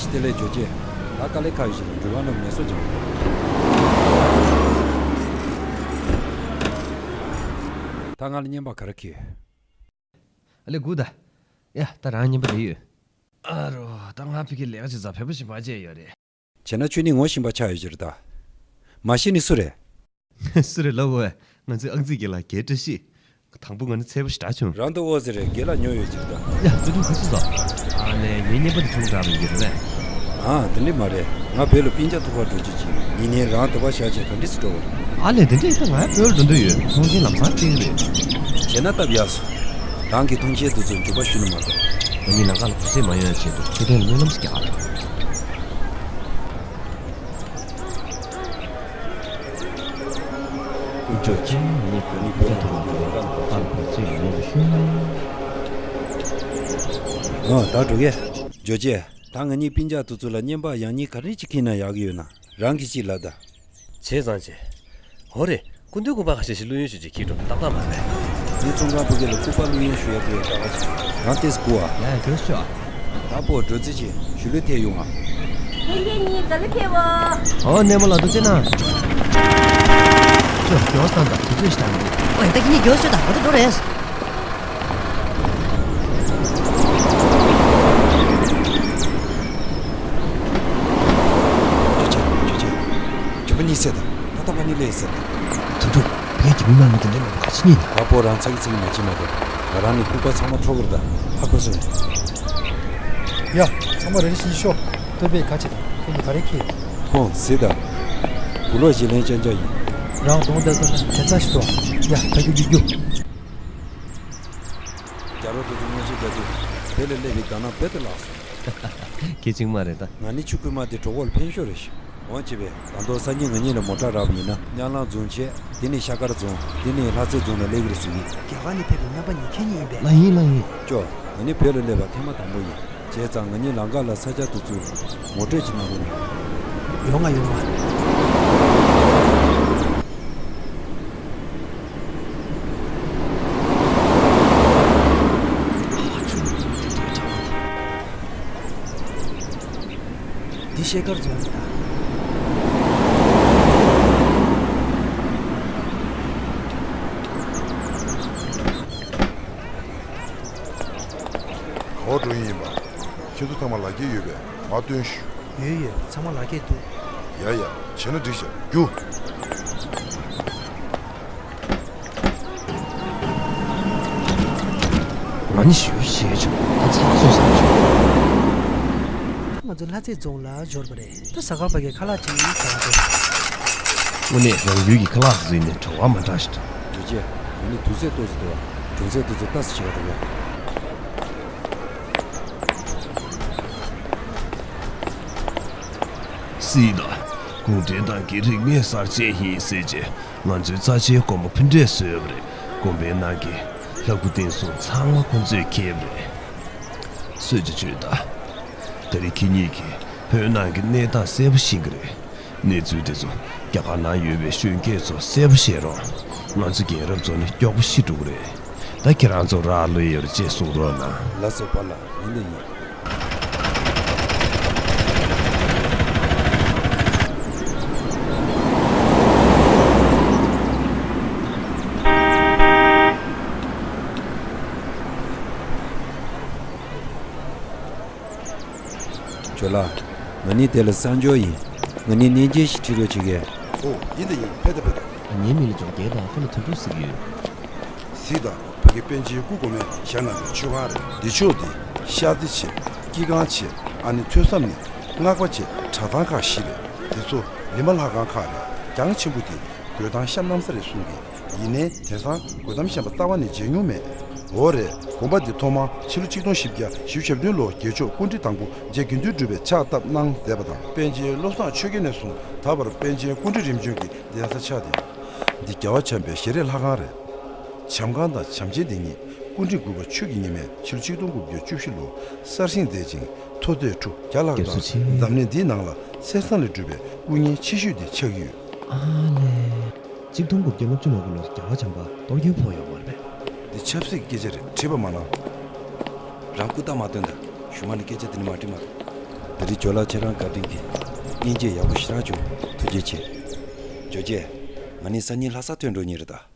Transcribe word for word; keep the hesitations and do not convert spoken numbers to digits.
ཅི་དེ་ལས་ཇོ་རྗེ། ད་དཀའ་ལས་ཁག་ཡོད་ཞིག་ལ་འགྲུལ་པ་རྣམས་མེ་སོ་སྦྱང་། ད་ང་ལ་བརྙན་པ་ག་རེ་ཁྱེར། ཨ་ལས་སྒུག་ད། ཡ་ད་རང་བརྙན་པ་རེད་ཡོད། ཨ་རོ་ད་ང་ཕ་གི་ལས་ཀ་བྱེད་ས་བོད་པ་ཞིག་མ་བྱས་ཡོད་རེད། བྱས་ན་ཁྱོད་ནི་ངོ་ཤེས་པ་ཆགས་ཡོད་ཀྱི་རེད་ད། མ་ཤེས་ནི་སུ་རེད། སུ་རེད་ལབ་འོས། ང་ཚོའི་ཨང་རྩིས་དགེ་ལགས་རྒན་བཀྲ་ཤིས། དང་པོ་ང་ནི་ཚལ་པོ་ཞེ་དྲག་བྱུང་། རང་དུ་ཨོ་ཟེར་རེད་དགེ་ལགས་ཉོ་ཡོད་ཅིག་ད། ཡ་ཙི་ཏུ་ཁུ་ཚུ་ཟོ། ཨ་ལས་ངའི་བརྙན་པ་དེ་བྱུང་དྲགས་པ་ཡིན་རེད། ཨ་དེ་འདྲས་མ་རེད། ང་བོད་ལ་སྤུན་ཀྱག་ཐུག་པར་འགྲོ་རྒྱུ་ཅིག་ཡིན་ནའི་རང་དུ་བ་བཞག་བྱས་ག་འདྲས་སུ་འགྲོ་བ་རེད། ཨ་ལས་དེ་འདྲས་ད་ང་བོད་ལ་འགྲོ་འདོད་ཡོད། ཐོངས་མཆན་ལམ་སང་སྤྲད་ཀྱི་རེད། བྱས་ན་སྟབས་ཡག་སོང་། རང་གི་ཐོངས་མཆན་དེ་ཚོ་འཇུག་པ་ཞུ་ནི་མ་གཏོགས། ང་གཉིས་ལམ་ཁ་ལ་དུག་སེལ་མ་ཡོང་ཡ་ཆེད་དུ་མཆོད་རྟེན་ལ་སྨོན་ལམ་ཞིག་རྒྱག་ག་འགྲོ། ཨོ་ད་འགྲོ་གས། ཇོ་རྗེ། ད་ང་གཉིས་སྤུན་ཀྱག་དེ་ཚོ་ལ་བརྙན་པ་ཡང་སྙིང་ག་རེ་ཅིག་ཁྱེར་ན་ཡག་གི་ཡོད་ན་རང་གིས་ཅིག་ལབ་ད། བྱས་ཙང་བྱས། འོ་རེད། སྐུ་མདུན་སྐུ་པར་ཁ་ཤས་ཤིག་བླུ་ཡོན་ཞུ་ཅིག་ཁྱེར་འགྲོ་ཏག་ཏག་མ་རེད། ངས་ཚོང་ཁང་ཕ་གི་ལ་སྐུ་པར་བླུ་ཡོན་ཞུ་ཡ་དེ་ཡོད་ཀྱག་ཅིག་རང་ལྟས་སུ་བསྐུར་ཨ། ཡ་ཡ་རྒྱུགས་ཤོག་ད་པོ་འགྲོ་རྩིས་ཆེ་ཞུ་ལུས་ཐད་ཡོང་ང་། ལྷན་རྒྱས་གཉིས་ག་ལེ་ཁེ་བོ། ཨོ་གནས་མོ་ལ་འདུག་ཅེ་ན། ཅོ་རྒྱོ་སྟངས་དང་དུས་ཚོད་ཞིག་དང་། ཨོ་ཡ་ད་ཁྱེད་གཉིས་རྒྱོ་ཤོད་དང་ག་ཚོད་འགྲོ་རེད། ཇོ་ཇོ་ཇོ་ཇོ་པ་གཉིས་ཟེར་དང་ད་ད་པ་གཉིས་ལས་ཟེར་དང་། དུ་དུ། ཕའི་གི་མི་མང་མི་དེ་འདྲ་མང་པོ་ག་ཅི་ཉིད་ད། ད་པོ་རང་ཚ་གི་ཚིག་མ་བྱེད་མ་གཏོགས། ང་རང་ནི་ལྐུགས་པ་ཚང་མ་འཕྲོག་གི་རེད་ད། ཧ་གོ་སོང་། ཡ། ཚང་མ་རེ་རེ་བཞིན་ཤོག་སྟོད་པས་ག་བྱེད་ད། ཁྱོད་ནི་ག་རེ་ཁྱེར། ཧོ་ཟེར་ད། གུ་ལོ་ཞིག་ལེན་ཅན་ཅག་ཡིན། རང་གདོང་བསྟན་ད་ན་དྲན་ཚ་ཞིག་སོང་། ཡ་ད་རྒྱུག་རྒྱུག་རྒྱུག་རྒྱ་རོ་དེ་ཚོ་མངོན་ཤེས་རྒྱ་དུས་བོད་ལ་སླེབས་པའི་དགའ་སྣང་བོད་དུ་ལགས་སོང་། གལ་ཆེན་མ་རེད་ད། ང་ནི་ཆུ་ཁུག་མ་དེ་གྲོད་ཁོག་ལ་ཕན་ཤོས་རེད་ཤག་འོང་བྱས་པས་ད་དུང་སང་ཉིན་ང་གཉིས་ལ་མོ་ཊ་རག་པ་ཡིན་ན་གཉའ་ལང་རྫོང་བྱས། དེ་ནས་ཤ་དཀར་རྫོང་། དེ་ནས་ལྷ་རྩེ་རྫོང་ལ་སླེབས་ཀྱི་རེད་ཟེར་གི། རྒྱ་གར་ནས་ཕེབས་པའི་རྣམ་པ་གཉིས་ཁྱེད་གཉིས་ཡིན་པས། ལགས་ཡིན་ལགས་ཡིན། ཅོ། ང་ནི་བོད་ལ་སླེབས་པ་ཐེངས་མ་དང་པོ་ཡིན། བྱས་ཙང་ང་གཉིས་ལམ་ཁ་ལ་ས་ཆ་དེ་ཚོ་ངོ་སྤྲོད་ཅིག་གནང་རོགས་གནང་། ཡོང་ང་ཡོང་ང་། འདི་ཤེལ་དཀར་རྫོང་རེད་ད། ག་པར་འགྲོ་ཡིན་པ། ཁྱེད་ཚོ་ཚང་མ་ལག་འཁྱེར་ཡོད་པས་མར་སྟོན་ཞུ། ཡོད་ཡོད་ཚང་མ་ལག་འཁྱེར་འདུག་ཡ་ཡ་བྱས་ན་འགྲིག་ཤག་རྒྱུགས། ང་ནི་ཞུ་ཞེས་བྱུང་ད་ཚགས་སུ་བཟུང་བྱུང་། ང་ཚོ་ལྷ་རྩེ་རྫོང་ལ་འབྱོར་བ་རེད། ད་ཟ་ཁང་ཕ་གིའི་ཁ་ལག་ཅིག་ཟ་བ་དེ། དངོས་གནས་རང་ཡུལ་གྱི་ཁ་ལག་ཟིན་ནས་བྲོ་བ་མ་འདྲ་ཞིག་འདུག་ཇོ་ཇོ། ང་ནི་དུས་ཚོད་ཏོག་ཙམ་འདུག་བ། གྲོང་གསེབ་དེ་ཚོ་ལྟ་ཙམ་བྱེད་ག་འགྲོ་གི། སྲིད་དང་། གུང་ཁྲན་ཏང་གི་རིག་གནས་གསར་བརྗེ་ཡིན་ཟེར་རྗེས་ང་ཚོའི་རྩ་ཆེའི་དགོན་པ་ཕུད་འབྲེལ་བཟོས་པ་རེད། དགོན་པའི་ནང་གི་ལྷ་སྐུ་རྟེན་གསུམ་ཚང་མ་ཁོ་ཚོས་ཁྱེར་བ་རེད། གསོལ་ཇ་མཆོད་ད། ད་རེས་ཁྱེད་གཉིས་ཀྱིས་བོད་ནང་གི་གནས་སྟངས་གསལ་པོ་ཤེས་ཀྱི་རེད། གནས་ཚུལ་དེ་ཚོ་རྒྱ་གར་ནང་ཡོད་པའི་གཞོན་སྐྱེས་ཚོར་གསལ་པོ་བཤད་རོགས། ང་ཚོ་རྒན་རབས་ཚོ་ནི་མགྱོགས་པོ་ཤི་འགྲོ་གི་རེད། ད་ཁྱེད་རང་ཚོ་རག་ལུས་ཡོད་རེད་ཅེས་གསུང་རོགས་གནང་། ལགས་སོ་པཱ་ལགས། ཡིན་ད་ཡིན། ཇོ་ལགས། ང་ནི་དེ་ལ་གསར་འབྱོར་ཡིན། ང་ནི་གནས་མཇལ་ཞིག་ཁྲིད་རོགས་བྱེད་གས། ཨོ་ཡིན་ད་ཡིན། ཕེབས་ད་ཕེབས་ད། ངའི་མིང་ལ་ཇོ་རྒྱལ་དང་ཁོ་ལ་དོན་གྲུབ་ཟེར་གྱི་ཡོད། གཟིགས་དང་། ཕ་གི་པཎ་ཆེན་སྐུ་གོང་མས་བཞེངས་གནང་བའི་མཆོད་ཁང་རེད། འདི་ཕྱོགས་འདི་ཤར་རྩེ་བྱས། སྐྱིད་ཁང་བྱས། ཨ་ནི་ཐོས་བསམ་གནས། སྔགས་པ་བྱས། གྲྭ་ཚང་ཁག་བཞི་རེད། འདི་ཚོ་ལི་མ་ལྷ་ཁང་ཁག་རེད། གྱང་ཆེན་པོ་འདི་དགོན་ཐང་གཤམ་གནམ་ས་རེད་གསུང་གི། ཡིན་ནའི་དེང་སང་དགོན་གཏམ་བཤད་པ་རྩ་བ་ནས་མཇལ་མྱོང་མེད། འོ་རེད། དགོན་པ་འདི་ཐོག་མར་ཕྱི་ལོ་ཆིག་སྟོང་བཞི་བརྒྱ་བཞི་བཅུ་ཞེ་བདུན་ལོར་རྒྱལ་མཆོག་སྐུ་ཕྲེང་དང་པོ་རྗེ་དགེ་འདུན་གྲུབ་པས་ཕྱག་བཏབ་གནང་མཛད་པ་དང་། པཎ་ཆེན་བློ་བཟང་ཆོས་རྒྱན་ནས་བཟུང་ད་བར་པཎ་ཆེན་སྐུ་ཕྲེང་རིམ་བྱོན་གྱི་གདན་ས་ཆགས་ཏེ་ཡོད། འདི་རྒྱལ་བ་བྱམས་པའི་ཞལ་རས་ལྷ་ཁང་རེད། བྱམས་ཁང་དང་བྱམས་ཆེན་འདི་གཉིས་སྐུ་ཕྲེང་དགུ་པ་ཆོས་ཀྱི་ཉི་མས་ཕྱི་ལོ་ཆིག་སྟོང་དགུ་བརྒྱ་བཅུ་བཞི་ལོར་གསར་བཞེངས་མཛད་ཅིང་མཐོ་ཚད་ཁྲུ་བརྒྱ་ལྷག་དང་། རྒྱ་མཚོ་ཆེ། འཛམ་གླིང་འདིའི་ནང་ལ་གསེར་ཟངས་ལས་གྲུབ་པའི་སྐུ་བརྙན་ཆེ་ཤོས་དེ་ཆགས་ཀྱི་ཡོད། ཨ་ལས། ཆིག་སྟོང་དགུ་བརྒྱ་ལྔ་བཅུ་ང་དགུ་ལོར་རྒྱལ་བ་བྱམས་པ་གཏོར་སྐྱོན་ཕོག་ཡོད་མ་རེད་པས། འདི་ཆབ་སྲིད་ཀྱི་སྐད་ཆ་རེད། དྲིས་པ་མ་གནང་། རང་སྐུ་རྟགས་མ་སྟོན་དང་། གཞུག་མ་ནས་སྐད་ཆ་འདི་ནས་མ་དྲིས་མ་གཏོགས། དེ་རིང་ཇོ་ལགས་ཁྱེད་རང་བཀའ་དྲིན་གྱིས་གཉེན་སྐྱེས་ཡག་པོ་ཞེ་དྲག་བྱུང་། ཐུགས་རྗེ་ཆེ། ཇོ་རྗེ། ང་ནི་སང་ཉིན་ལྷ་ས་ཐོན་འགྲོ་ཉེ་རེད་ད།